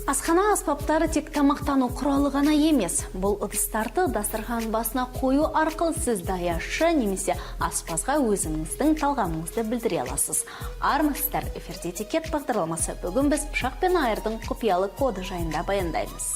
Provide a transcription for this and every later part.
Асхана аспаптары тек тамақтану құралы ғана емес. Бұл ыдыстарды дастархан басына қою арқылы сіз даяшы немесе аспазға өзіңіздің талғамыңызды білдіре аласыз. Армысыздар, эфирде «Этикет» бағдарламасы. Бүгін біз пышақ пен айырдың құпиялы коды жайында баяндаймыз.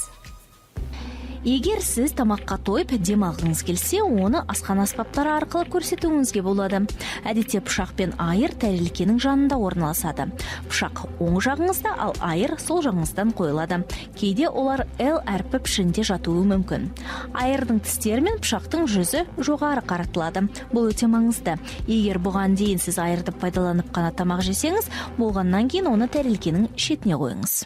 Егер сіз тамаққа тойып, демалғыңыз келсе, оны асхана аспаптары арқылы көрсетуіңізге болады. Әдетте пышақ пен айыр тәрелкенің жанында орналасады. Пышақ оң жағыңызда, ал айыр сол жағыңыздан қойылады. Кейде олар L әрпі пішінінде жатуы мүмкін. Айырдың тістері мен пышақтың жүзі жоғары қаратылады. Бұл өте маңызды. Егер бұған дейін сіз айырды пайдаланып қана тамақ жесеңіз, болғаннан кейін оны тәрелкенің шетіне қойыңыз.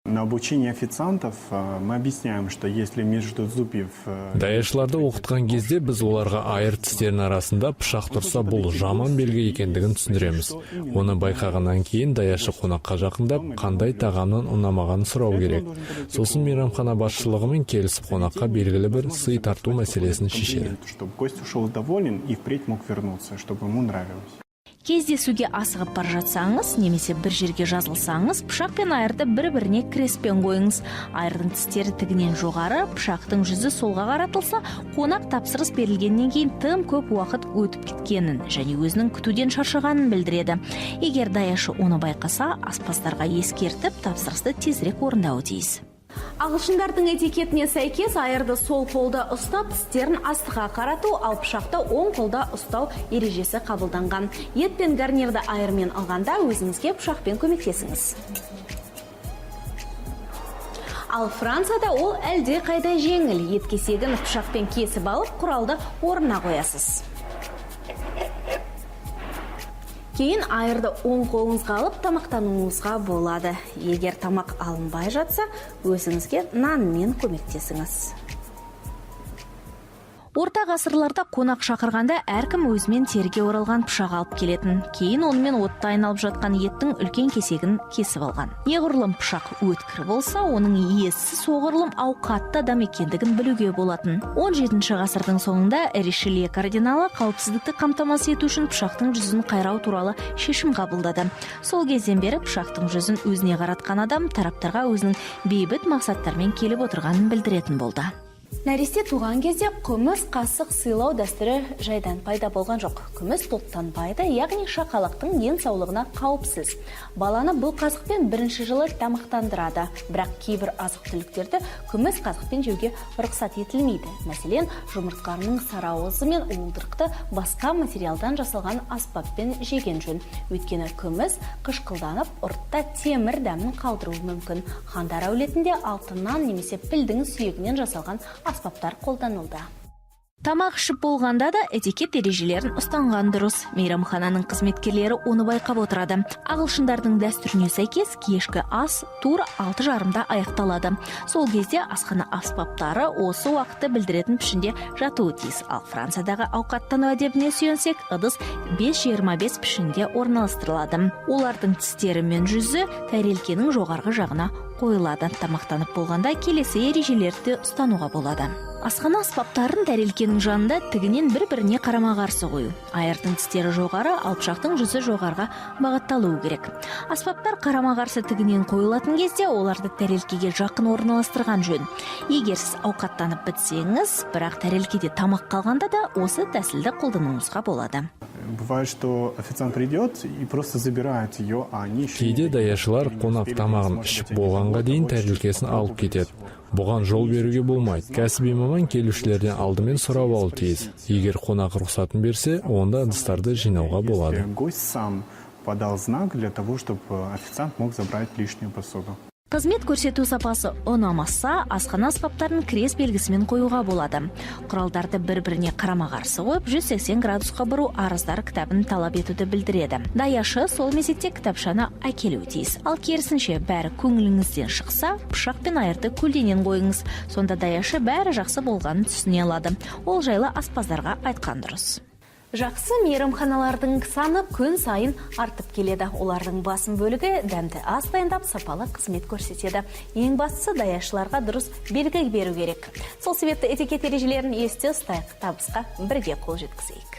На обучении официантов мы объясняем, что если между зубьев Даяшыларды оқытқан кезде біз оларға айыр тістерінің арасында пышақ тұрса, бұл жаман белгі екендігін түсіндіреміз. Оны байқағаннан кейін даяшы қонаққа жақындап, қандай тағамның ұнамағанын сұрау керек. Сосын мейрамхана басшылығымен келісіп, қонаққа белгілі бір сый тарту мәселесін шешеді. Чтобы гость ушел доволен и впредь мог вернуться, чтобы ему нравилось. Кездесуге асығып бара жатсаңыз немесе бір жерге жазылсаңыз, пышақ пен айырды бір біріне креспен қойыңыз. Айырдың тістері тігінен жоғары, пышақтың жүзі солға қаратылса, қонақ тапсырыс берілгеннен кейін тым көп уақыт өтіп кеткенін және өзінің күтуден шаршағанын білдіреді. Егер даяшы оны байқаса, аспаздарға ескертіп, тапсырысты тезірек орындауы тиіс. Ағылшындардың этикетіне сәйкес, айырды сол қолда ұстап, тістерін астыға қарату, ал пышақты оң қолда ұстау ережесі қабылданған. Ет пен гарнирді айырмен алғанда, өзіңізге пышақпен көмектесіңіз. Ал Францияда ол әлде қайда жеңіл. Ет кесегін пышақпен кесіп алып, құралды орнына қоясыз. Кейін айырды оң қолыңызға алып, тамақтануыңызға болады. Егер тамақ алынбай жатса, өзіңізге нанмен көмектесіңіз. Орта ғасырларда қонақ шақырғанда әркім өзімен теріге оралған пышақ алып келетін. Кейін онымен отта айналып жатқан еттің үлкен кесегін кесіп алған. Неғұрлым пышақ өткір болса, оның иесі соғұрлым ауқатты адам екендігін білуге болатын. 17 ғасырдың соңында Ришелье кардиналы қауіпсіздікті қамтамасыз ету үшін пышақтың жүзін қайрау туралы шешім қабылдады. Сол кезден бері пышақтың жүзін өзіне қаратқан адам тараптарға өзінің бейбіт мақсаттармен келіп отырғанын білдіретін болды. Нәресте туған кезде күміс қасық сыйлау дәстүрі жайдан пайда болған жоқ. Күміс тоттанбайды, яғни шақалақтың денсаулығына қауіпсіз. Баланы бұл қасықпен бірінші жылы тамақтандырады. Бірақ кейбір азық түліктерді күміс қасықпен жеуге рұқсат етілмейді. Мәселен, жұмыртқаның сары ауызы мен уылдырықты басқа материалдан жасалған аспаппен жеген жөн. Өйткені күміс қышқылданып, ұртта темір дәмін қалдыруы мүмкін. Хандар әулетінде алтыннан немесе пілдің сүйегінен жасалған аспаптар қолданылды. Тамақ ішіп болғанда да этикет ережелерін ұстанған дұрыс. Мейрамхананың қызметкерлері оны байқап отырады. Ағылшындардың дәстүріне сәйкес, кешкі ас тура 6:30-да аяқталады. Сол кезде асхана аспаптары осы уақытты білдіретін пішінде жатуы тиіс. Ал Франциядағы ауқаттану әдебіне сүйенсек, ыдыс 5:25 пішінде орналастырылады. Олардың тістері мен жүзі тәрелкенің жоғарғы жағына қойылады. Тамақтанып болғанда келесі ережелерді де ұстануға болады. Асхана аспаптарын тәрелкенің жанында тігінен бір біріне қарама қарсы қою. Айырдың тістері жоғары, ал пышақтың жүзі жоғарыға бағытталуы керек. Аспаптар қарама қарсы тігінен қойылатын кезде оларды тәрелкеге жақын орналастырған жөн. Егер сіз ауқаттанып бітсеңіз, бірақ тәрелкеде тамақ қалғанда да осы тәсілді қолдануыңызға болады. Бывает, что официант придет и просто забирает ее, а они еще Кейде даяшылар қонақ тамағын ішіп болғанға дейін тәрелкесін алып кетеді. Бұған жол беруге болмайды. Кәсіби маман келушілерден алдымен сұрап алуы тиіс. Егер қонақ рұқсатын берсе, онда ыдыстарды жинауға болады. Если гость сам подал знак для того, чтобы официант мог забрать лишнюю посуду. Қызмет көрсету сапасы ұнамаса, асхана аспаптарын крест белгісімен қоюға болады. Құралдарды бір біріне қарама қарсы қойып, 180 градусқа бұру арыздар кітабын талап етуді білдіреді. Даяшы сол мезетте кітапшаны әкелуі тиіс. Ал керісінше, бәрі көңіліңізден шықса, пышақ пен айырды көлденең қойыңыз. Сонда даяшы бәрі жақсы болғанын түсіне алады. Ол жайлы аспаздарға айтқан дұрыс. Жақсы мейрамханалардың саны күн сайын артып келеді. Олардың басым бөлігі дәмді ас дайындап, сапалы қызмет көрсетеді. Ең бастысы, даяшыларға дұрыс белгі беру керек. Сол себепті этикет ережелерін есте ұстайық, табысқа бірге қол жеткізейік.